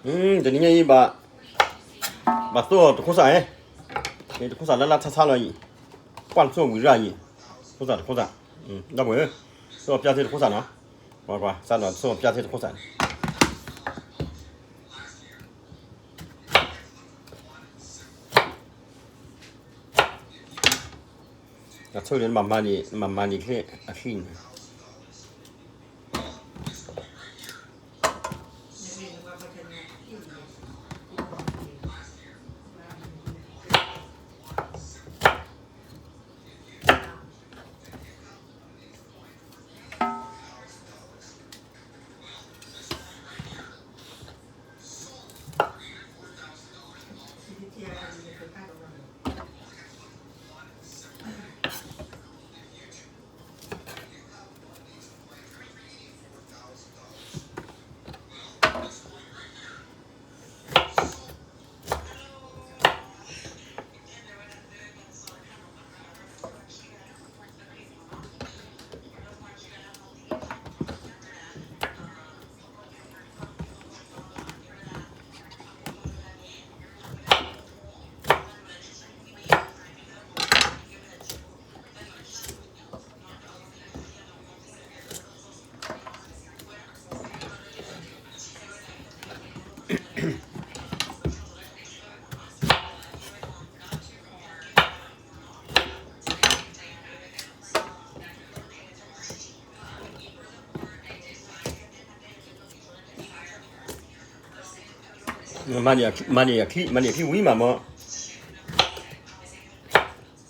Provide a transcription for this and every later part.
တနံၤညါအံၤဘၣ်, ဘၣ်သိၣ်တခိၣ်စးဧဲ, တခိၣ်စးလၢလၢထါထါလီၤအံၤ, ကွၢ်သိၣ်ဝံၤရၣ်အံၤ, တခိၣ်စးတခိၣ်စး, ဒီပုၢ်ဝဲၢ်, သိၣ်ပျၢ်သ့ၣ်တခိၣ်စးနီၤ, ကွၢ်ကွၢ် စးဒီးသိၣ်ပျၢ်သ့ၣ်တခိၣ်စးန့ၣ် အဆိၣ်န့ၣ် မၤမၤန့ၣ် မၤမၤန့ၣ်ချ့အချံန့ၣ်, မၤန့ၢ်အချံ မၤန့ၢ်အချံဝံၤမးမး,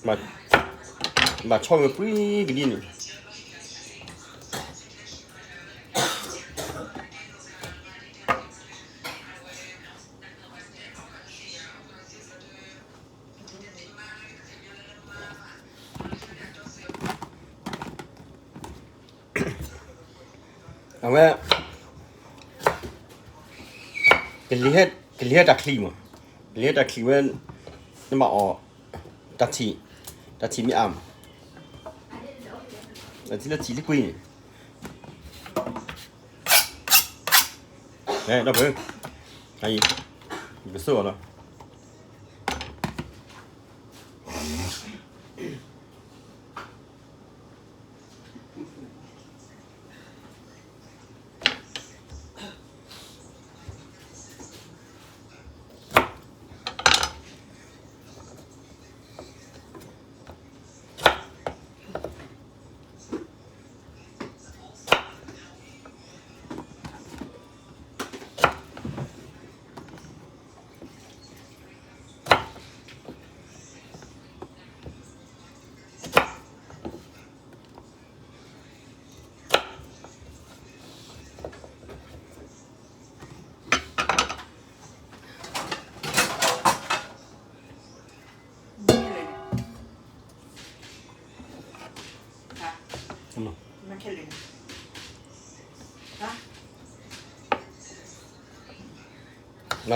ဘၣ်ဆီၣ်ဝဲပှံၤကဒံန့ၣ် အဝဲ ကလံၤဟဲတၢ်ချံမး, ကလံၤဟဲတၢ်ချံဝဲ, နဘၣ်အီၣ် တၢ်ထံၣ်, တၢ်ထံၣ်မ့ၢ်အါမး, တၢ်ထံၣ်လၢထံၣ်လံကွံာ်န့ၣ်, ဒီပုၢ်, ယက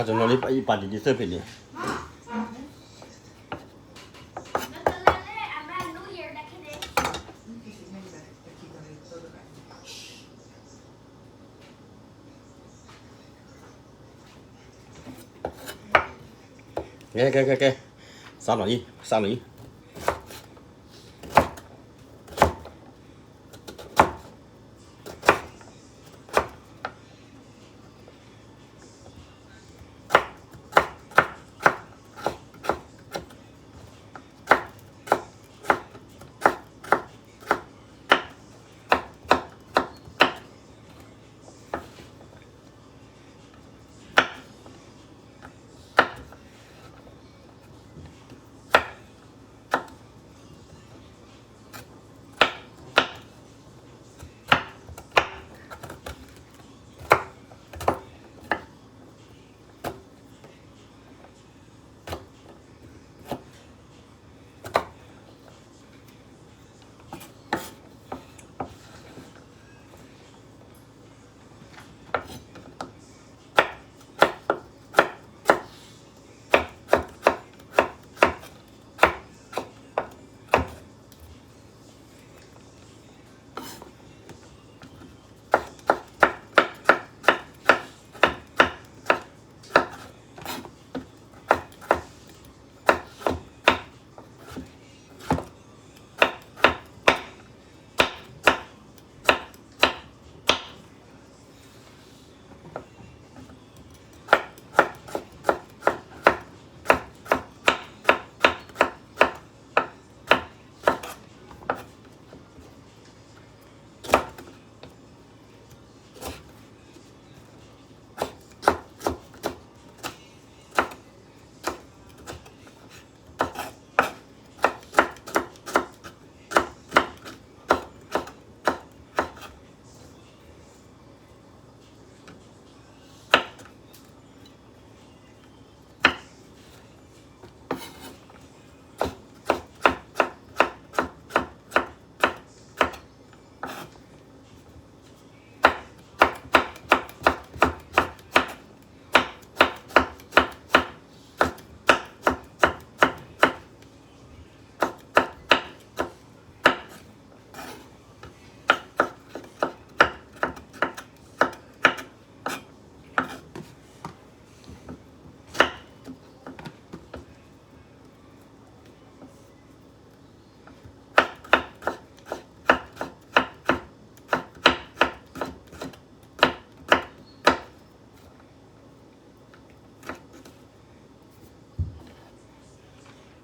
စိၣ်အီၤလီၤ.လၢတနီၤလံ ယပာ်တံၢ်ဒ်သၢဖျၢၣ်န့ၣ် ကဲ ကဲ ကဲ ကဲ, စးလီၤအံၤ စးလီၤအံၤ.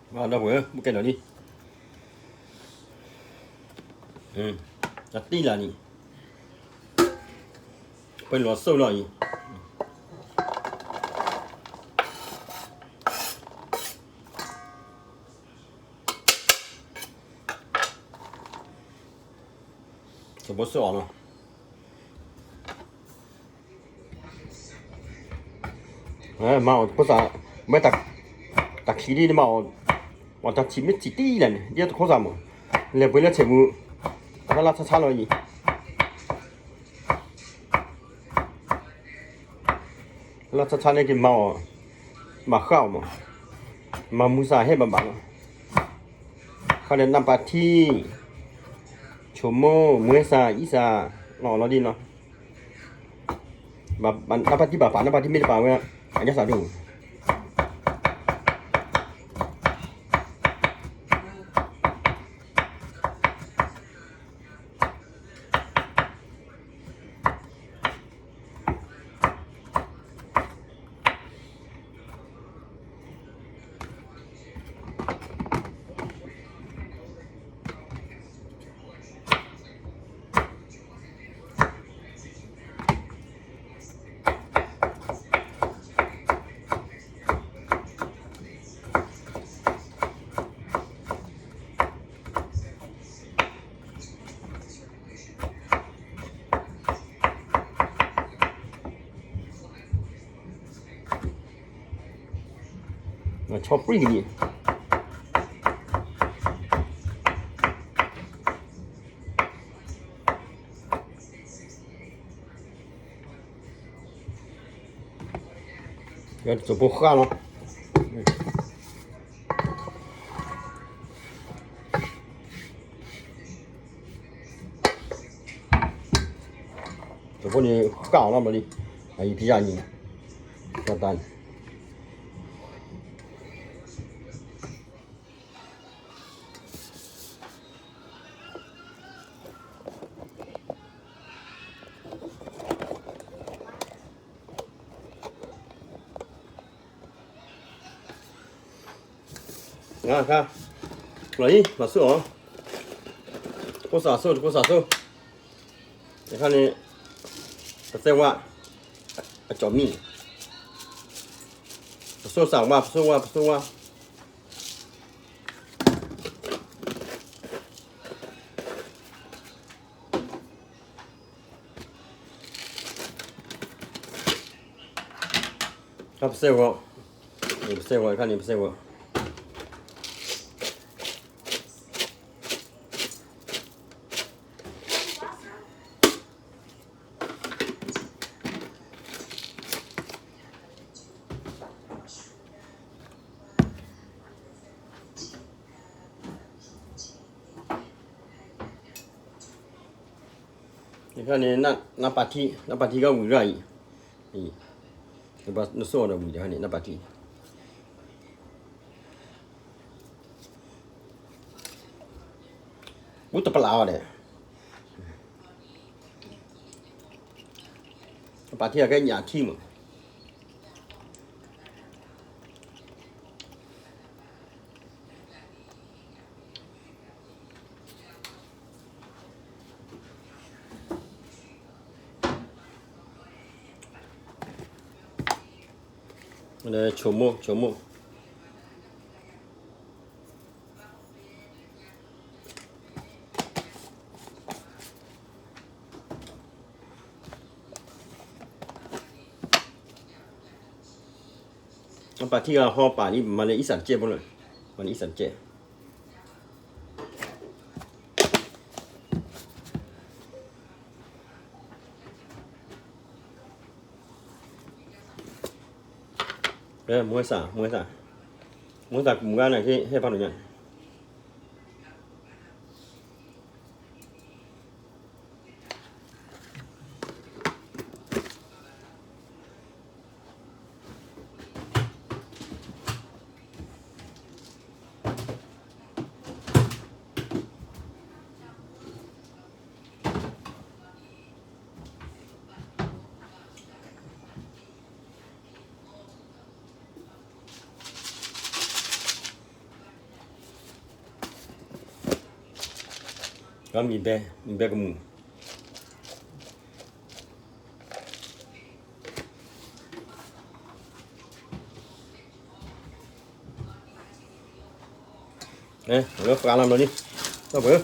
ဒီပုၢ်ဝဲၢ် မ့ၢ်ကဲဒီးလံ, တၢ်တံၢ်လၢ်န့ၣ်, ပလီၤစိၣ်လီၤအံၤ, ကဘိစိၣ်အီၤလီၤ. မၤအီၤတခိၣ်စး, မ့ၢ်တၢ်ခံဒ်န့ၣ် မၤအီၤ, အီၤတၢ်ထံၣ်မ့ၢ်ထံၣ်တံၢ်လၢ်န့ၣ် ဒ်တခိၣ်စးမး, လဲၤပှ့ၤလၢဆဲးမူ, အတၢ်လၢဆါဆါလီၤအံၤ, လၢဆါဆါန့ၣ်က့ၤမၤအီၤ, မၤဃၣ်အီၤမး, မၤမူစးဟဲဘၣ်ဘၣ်လီၤ, ခါန့ၣ်နၢ်ပၤထံ, ဆိမိၣ်, မွဲစး, အံၣ်စး, လီၤလီၤဒ်နီၤ. နၢ်ပၤထံဘၣ်ပာ်, နၢ်ပၤထံမ့ၢ်တပာ်ဝဲ, အညၣ်စးဒိၣ်. ဆီပြံၣ်ကလံ, ကၠိဖိဃၣ်လီၤ. ကၠိဖိန့ၣ်ဃၣ်အီၤလီၤဘျီလံ, အအံၤဖဲယၤန့ၣ်, တၢ်တၢ်န့ၣ် အခါ, လီၤအံၤ မၤဆိၣ်အီၤ, တကိးစးဆိၣ် တကိးစးဆိၣ်, အခါန့ၣ်, ပသဲဝါ, အကၠီၣ်မံၣ်, ပဆိၣ်စးဝါ ပဆိၣ်ဝါ ပဆိၣ်ဝါ ခါပစဲးဝီၤ, ပစဲးဝီၤ ခါန့ၣ်ပစဲးဝီၤ, ခါန့ၣ်, နၢ်ပၤထံ, နၢ်ပၤထံကဝံၤရၣ်အံၤ, နဆိၣ်အီၤဒီးဝံၤတခါန့ၣ် နၢ်ပၤထံ, အိၣ်တပျးအီၤဒီး, နၢ်ပၤထံအကဲညၣ်ထံမး ဆိမိၣ် ဆိမိၣ်, နၢ်ပၤထံဂၤဟီပာ်လံ မၤလၢအံၣ်စၢ်တကဲးဖိလၢ, မၤလၢအံၣ်စၢ်တကဲး မွဲစး မွဲစး, မွဲစးမုၢ်ဂၤန့ၣ် ဟ့ၣ်ဖးဒိၣ်ညါ နၢ်ပၤထံဂၤဟီပာ်လံ မၤလၢအံၣ်စၢ်တကဲးဖိလၢ, မၤလၢအံၣ်စၢ်တကဲး ဒီးမံၤဘဲ, မံၤဘဲကမူၣ်, လၢပှၤလီၤလီၤလံ, ဒီပုၢ်ဝဲၢ်,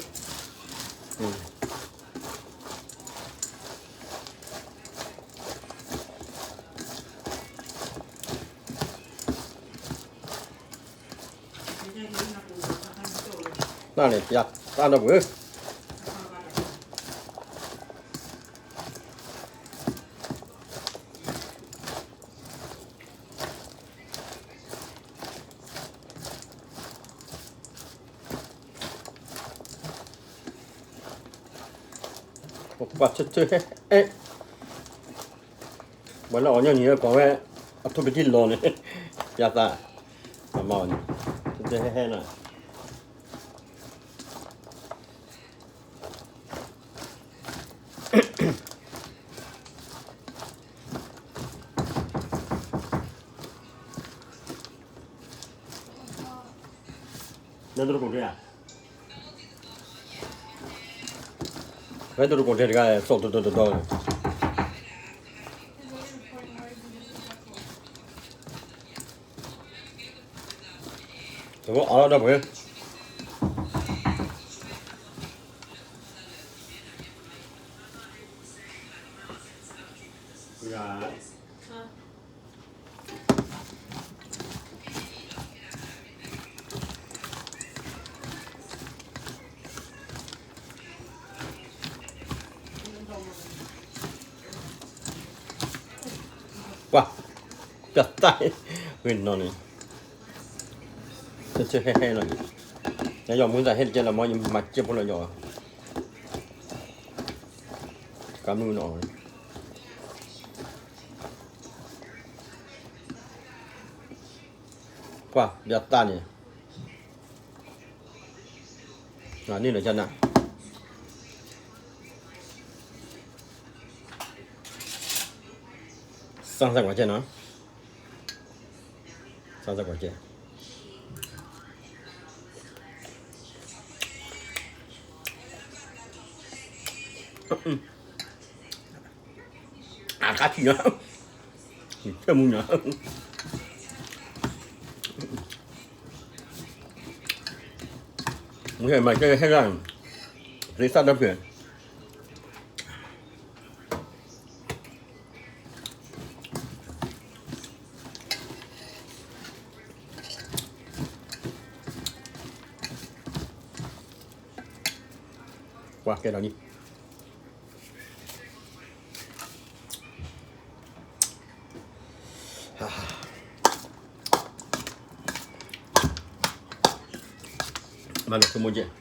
တၢ်န့ၣ် ပျၢ်တၢ်ဒီပုၢ်ဝဲၢ်, ပှၤဆၢထၢၣ်ဟဲ, ပှၤလၢအီၣ်ညီနုၢ်ကိးဝဲ အထိၣ်ကစံၣ်လီၤန့ၣ်, ပျၢ်သၣ်, မၤအီၤန့ၣ်, ဆၢထၢၣ်ဟဲဟဲနီၤ. လၢတရကိးတဲဧါ, လၢတရကိးတဲတဂၤ သီၣ်တတီတတီန့ၣ်, တဘီအီၣ်လီၤဒီပုၢ်ဝဲၢ်, ပှၤ, ပျၢ်တၢ်, ဝဲနီၤန့ၣ်, ဆၢထၢၣ်ဟဲဟဲလီၤ, ယယီၢ်မူသးဟဲတကဲလီၤ မ့ၢ်ယမၤကဲဖိလီၤယီၢ်, ကမုၢ်နီၤ, ပှၤ, ပျၢ်တၢ်န့ၣ်, န့ၣ်လီၤကနၣ်, စၢ်စၢ်ကွၢ်ကဲနီၤ, စၢ်စၢ်ကွၢ်ကဲ အကါထံၣ်နီၤ, ဖဲမူနီၤ, မူဟဲမၤကဲဟဲလၢ, သ့စၢ်ဒီဖျၢၣ် ပှၤကဲဒီးလံ, မၤလီၤဆိကမိၣ်ကဲ ဆ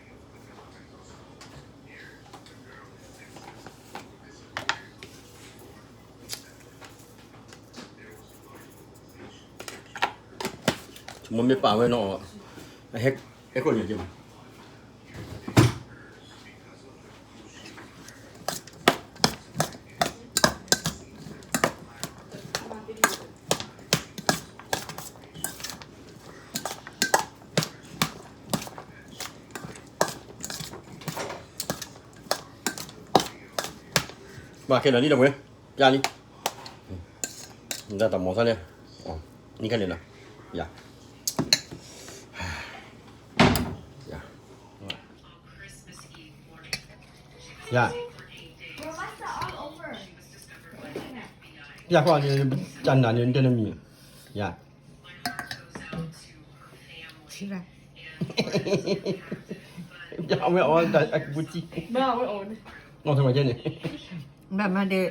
ိကမိၣ်မ့ၢ်ပာ်ဝဲနီၤ, အဟဲ, ဟဲခိၣ်ညါက့ၤမး, ပှၤကဲဒီးလံဒီးဝဲ, ပျၢ်လံ, ဒ်တၢ်မီၤသၣ်လဲၣ်, နံၣ်ခါန့ၣ်လီၤ, ယၤ, ယၤ, ယၤ, ယၤကွၢ်န့ၣ်, တၢ်နၤန့ၣ် နတဲနမံၤ, ယၤ, ယၤအဝဲအီၣ်တၢ်အကပူၤထံ, အီၣ်ထဲမၤကဲန့ၣ်, ဘၣ်မၤဒီး